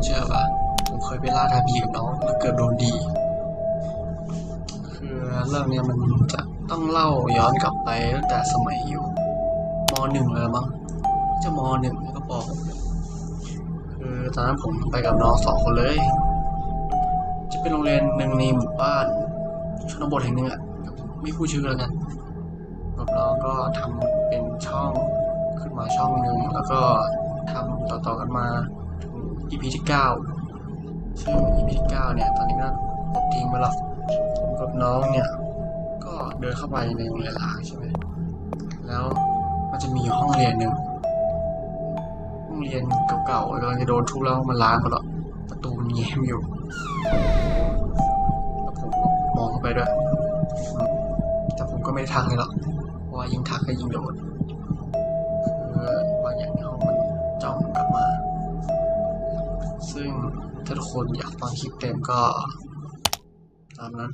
ເຊື່ອປະ ຜົມເຄີຍໄປລ່າທ້າຜີກັບນ້ອງ ແລ້ວເກືອບໂດນດີ. ຄືເລື່ອງເນີ້ຍມັນຈະຕ້ອງເລົ່າຍ້ອນກັບໄປຕັ້ງແຕ່ສະໄໝຢູ່ ມ.ໜຶ່ງ ແລ້ວລະມັງ ຈະ ມ.ໜຶ່ງ ແລ້ວກໍ ປ.ຫົກ ຄືຕອນນັ້ນຜົມໄປກັບນ້ອງສອງຄົນເລີຍ ຈະເປັນໂຮງຮຽນໜຶ່ງໃນໝູ່ບ້ານຊົນນະບົດແຫ່ງໜຶ່ງອະ ແບບ ໄມ່ພູດຊື່ແລ້ວກັນ. ກັບນ້ອງກໍທຳເປັນຊ່ອງຂຶ້ນມາຊ່ອງໜຶ່ງ ແລ້ວກໍທຳຕໍ່ໆກັນມາເຖິງ ອີພີ ທີເກົ້າ ຊຶ່ງ ອີພີ ທີເກົ້າ ເນີ້ຍ ຕອນນີ້ກໍລົບຖິ້ມໄປແລ້ວ. ຜົມກັບນ້ອງເນີ້ຍກໍເດີນເຂົ້າໄປໃນໂຮງຮຽນລ້າງໃຊ່ໄໝ ແລ້ວມັນຈະມີຫ້ອງຮຽນໜຶ່ງ ໂຮງຮຽນເກົ່າໆ ກຳລັງຈະໂດນທຸບແລ້ວ ມັນລ້າງໝົດແລ້ວ ປະຕູມັນແຫງມຢູ່ ແລ້ວຜົມກໍມອງເຂົ້າໄປດ້ວຍ ແຕ່ຜົມກໍໄມ່ໄດ້ທັກໃຫ້ລະ ເພາະວ່າຍິ່ງທັກກໍຍິ່ງໂດນ ຄືບາງຢ່າງໃນຫ້ອງມັນຈ້ອງກັບມາ. ຊຶ່ງຖ້າທຸກຄົນຢາກຟັງຄລິບເຕັມກໍຕາມນັ້ນ.